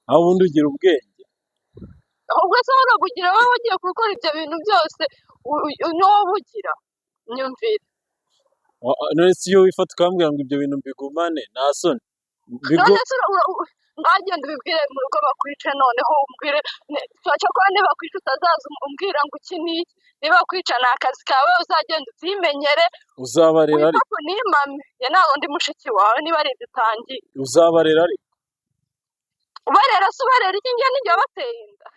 Aho ubundi ugira ubwenge. Ubwo se warabugira wowe wagiye gukora ibyo bintu byose, niwowe ubugira? Nyumvira. None se iyo wifata ukambwira ngo ibyo bintu mbigumane, nta soni? None se mwagenda ubibwire mu rugo bakwice, noneho umbwire cyakora nibakwica utazaza umbwira ngo iki n'iki. Niba kwica ni akazi kawe, uzagenda ubyimenyere. Uzabarera ariko. Wifate unimame, njye ntabwo ndi mushiki wawe niba ari ibyo utangiye. Uzabarera ariko. Ubarera se ubarera iki? Njye nijye wabateye inda?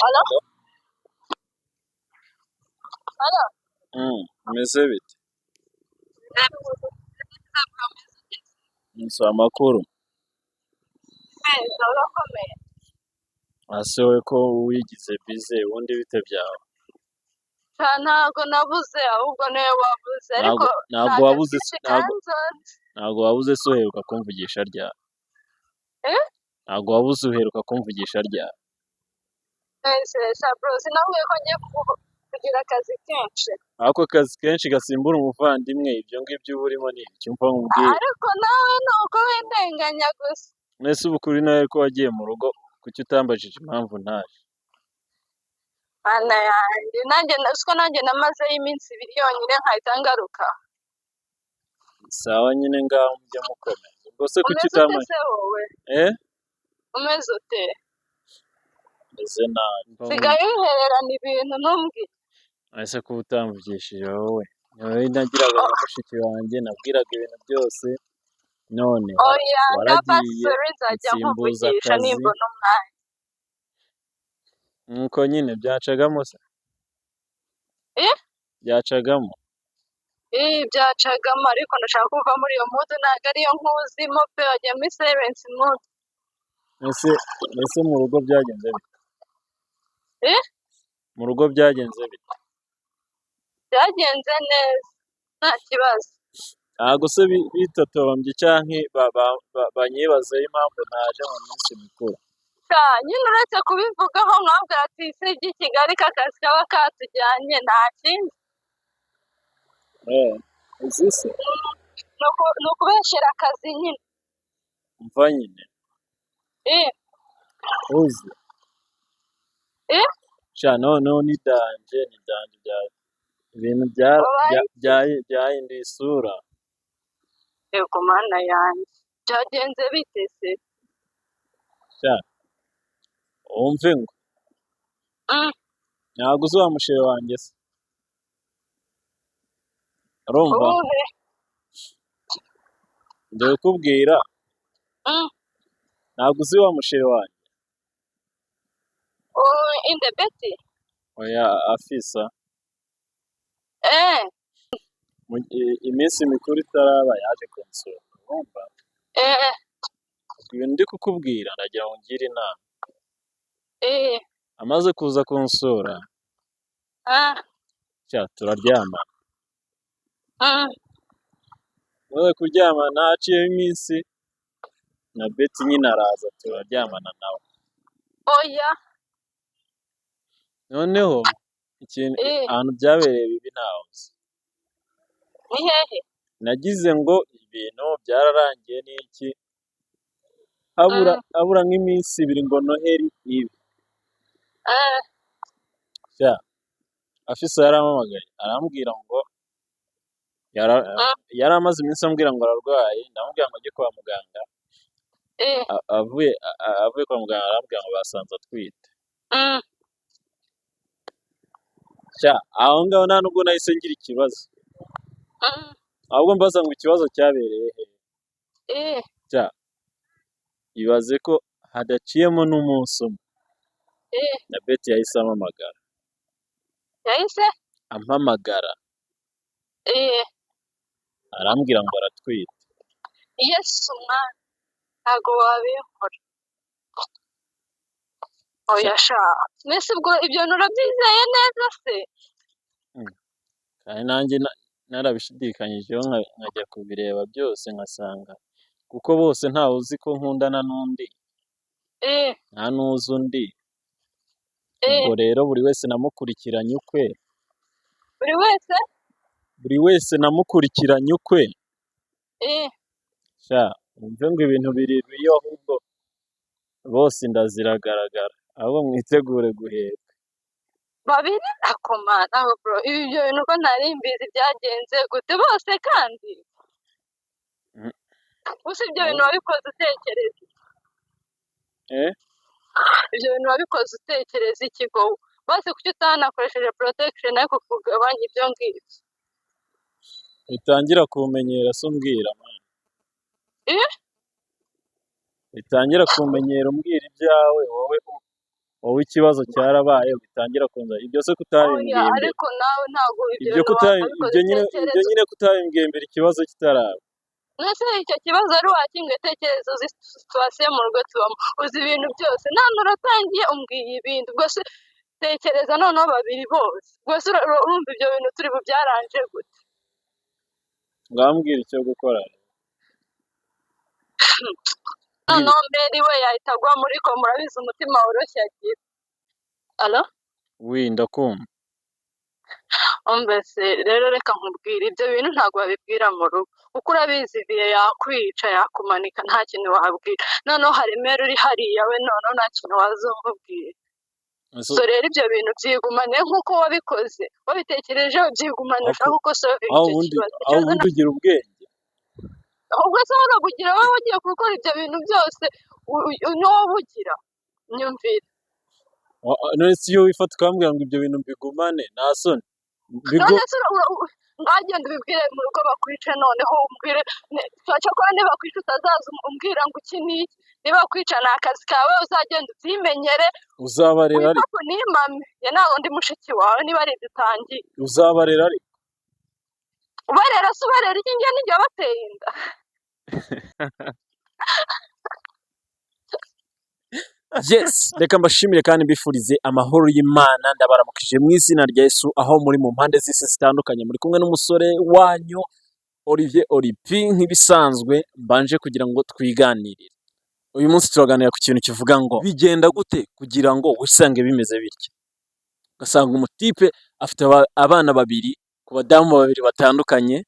Alo, alo. Bimeze bite? Nsi amakuru. Meza, urakomeye? Ase wowe ko wigize bize, ubundi bite byawe? Sha, ntago nabuze, ahubwo niwe wabuze, ariko Ntago ni ntago akazi wabuze kenshi ntago kanzonze. Ntago wabuze se, uheruka kumvugisha ryari? Eh? Ntago wabuze, uheruka kumvugisha ryari? Ese sha bro, sinakubwiye ko ngiye kugira akazi kenshi? Ako kazi kenshi gasimbura umuvandimwe, ibyo ngibyo uba urimo ni ibiki? Umva nkubwire. Ariko nawe ni uko windenganya gusa. Mwese ubu kuri nawe ko wagiye mu rugo, kuki utambajije impamvu ntaje? Mana yanjye, nanjye siko nanjye namazeyo iminsi 2 yonyine nkahita ngaruka. Sawa nyine, ngaho mujye mukomeza. Ubwo se kuki Umeze ute utambajije? se wowe? Eh? Umeze ute? Meze nabi. Sigaye wihererana ibintu ntumbwire. Ese kuba utamvugishije wowe? Wowe nagiraga nka mushiki wanjye, nabwiraga ibintu byose, none Oya, ngaba waragiye sorry, nzajya unsimbuza nkuvugisha akazi. nimbona umwanya. Nuko nyine byacagamo se? Eh? Byacagamo. Eh, byacagamo, ariko ndashaka kuva muri iyo mood, ntabwo ariyo nkuzimo pe, wagiye muri silence mood. Ese mu rugo byagenze bite? Eh? Mu rugo byagenze bite? Byagenze neza, nta kibazo. Ntabwo se bitotombye canke banyibazeho impamvu ntaje mu minsi mikuru? Sha, nyine uretse kubivugaho nkabwira ati isi ry'i Kigali k'akazi kaba katujyanye, nta kindi. Eh, uzi se? Ni ukubeshyera akazi nyine. Umva nyine. Eh. Uzi. Eh? Sha, noneho ni danger, ni danger, bya ibintu Wabaye byahinduye isura. Yego mana yanjye, byagenze bite se? Sha, wumve ngo ntabwo uzi wa mushere wanjye se? Urumva? Uwuhe? Ndi kukubwira. Ntabwo uzi wa mushere wanjye? In the Betty? Oya, afisa. Eh. Iminsi mikuru itaraba yaje kunsura, urumva? Eh. Ibintu ndi kukubwira ndagira ngo ungire inama. Eh. Amaze kuza kunsura, sha, turaryamana. Maze kuryamana haciyeho iminsi, na Betty nyine araza turaryamana nawe. Oya. Noneho ikintu Eh. ahantu byabereye bibi ntaho nzi. Ni hehe? Nagize ngo ibintu byararangiye n'iki, habura habura nk'iminsi 2 ngo Noheli ibe. Sha, afisa yarampamagaye arambwira ngo yari amaze iminsi ambwira ngo ararwaye, ndamubwira ngo ajye kwa muganga. Avuye kwa muganga arambwira ngo basanze atwite. Sha, aho ngaho nta nubwo nahise ngira ikibazo. Ahubwo mbaza ngo ikibazo cyabereye he? Eh. Sha, ibaze ko hadaciyemo n'umunsi umwe. Na Betty yahise ampamagara. Yahise? Ampamagara. Arambwira ngo aratwite. Yesu mwana, ntago wabinkora. Oya sha, mbese ubwo ibyo bintu urabyizeye neza se? Kandi nanjye narabishidikanyijeho nkajya kubireba byose nkasanga Kuko bose ntawe uzi ko nkundana n'undi, nta n'uzi undi. Ubwo rero buri wese namukurikiranye ukwe. Buri wese? Buri wese namukurikiranye ukwe. Sha, wumve ngo ibintu biri iyo, ahubwo bose inda ziragaragara, ahubwo mwitegure guheka. Babiri? Akoma nawe bro, ibi ibyo bintu ko ntari mbizi, byagenze gute bose kandi? Gusa ibyo bintu wabikoze utekereza? Eh? Ibyo bintu wabikoze utekereza iki? Ngo bose, kuki utanakoresheje protection ariko kugabanya ibyo ngibyo? Bitangira kumenyera se umbwira, man. Eh? Bitangira kumenyera umbwira ibyawe, wowe ikibazo cyarabaye, bitangira kunza ibyo se Oya. Kutabimbwiye mbere? Ariko nawe ntabwo ibyo Ibyo bintu kutabi wabikoze ibyo nyine, ibyo utekereza. nyine kutabimbwiye mbere ikibazo kitaraba. Nese icyo kibazo wari wakinga? Tekereza, uzi situation mu rugo tubamo, uzi ibintu byose, none uratangiye umbwiye ibindi. Ubwo se tekereza noneho babiri bose, ubwo se urumva ibyo bintu turi bubyaranje gute? Ngambwira icyo gukora. Noneho Mary we yahita agwa muri koma, urabizi umutima woroshye agira. Alo? Wi, ndakumva. Mbese rero reka nkubwire, ibyo bintu ntabwo babibwira mu rugo, kuko urabizi igihe yakwica, yakumanika, nta kintu wabwira. Noneho hari Mary uri hariya, we noneho nta kintu wazumubwira. So rero ibyo bintu byigumane nk'uko wabikoze, wabitekerejeho, byigumane, ushaka uko solve Aho icyo ubundi kibazo. Aho Ikibazo ubundi ugira ubwenge. Ubwo se warabugira wowe wagiye gukora ibyo bintu byose, niwowe ubugira nyumvira. None se iyo wifata ukambwira ngo ibyo bintu mbigumane, nta soni? None se mwagenda ubibwire mu rugo bakwice, noneho umbwire cyakora niba bakwica utazaza umbwira ngo iki n'iki. Niba bakwica ni akazi kawe, uzagenda ubyimenyere. Uzabarera ariko. Wita nimame ya nta wundi mushiki wawe niba ari ibyo utangiye. Uzabarera ariko. Ubarera se, ubarera iki? Njye nijye wabateye inda? Yes, reka mbashimire kandi mbifurize amahoro y'Imana. Ndabaramukije mu izina rya Yesu aho muri mu mpande z'isi zitandukanye. Muri kumwe n'umusore wanyu Olivier Olipi, nk'ibisanzwe mbanje kugira ngo twiganirire. Uyu munsi turaganira ku kintu kivuga ngo bigenda gute kugira ngo wisange bimeze bitya, ugasanga umutipe afite abana babiri ku badamu babiri batandukanye,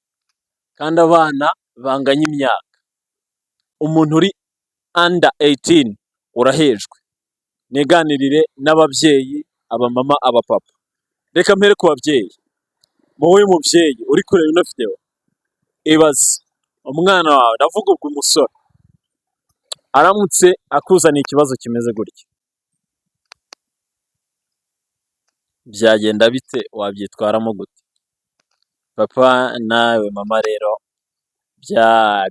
kandi abana banganya imyaka. Umuntu uri under 18 urahejwe. Niganirire n'ababyeyi, abamama, abapapa. Reka mpere ku babyeyi. Wowe mubyeyi uri kureba ino video, ibaze umwana wawe, ndavuga ubwo umusore, aramutse akuzaniye ikibazo kimeze gutya, byagenda bite? Wabyitwaramo gute? Papa nawe mama, rero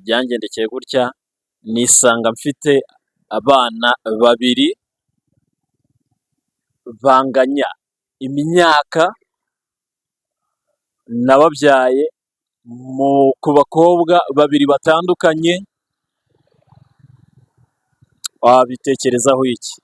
byangendekeye gutya, nisanga mfite abana babiri banganya imyaka, nababyaye ku bakobwa babiri batandukanye, wabitekerezaho iki?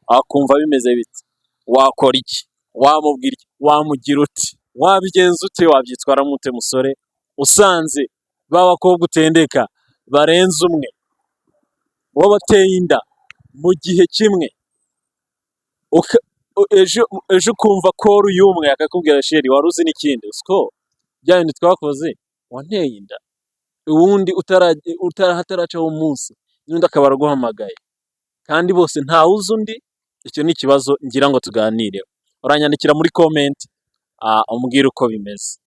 Wakumva bimeze bite? Wakora iki? Wamubwira iki? Wamugira ute? Wabigenza ute? Wabyitwaramo ute musore usanze ba bakobwa utendeka barenze umwe wabateye inda mu gihe kimwe, ejo ejo ukumva call y'umwe akakubwira: "Chéri, wari uzi n'ikindi? Siko bya bindi twakoze wanteye inda?" Uwundi hataracaho umunsi, n'undi akaba araguhamagaye, kandi bose ntawuzi undi. Icyo ni ikibazo ngira ngo tuganireho. Uranyandikira muri comment umbwire uko bimeze.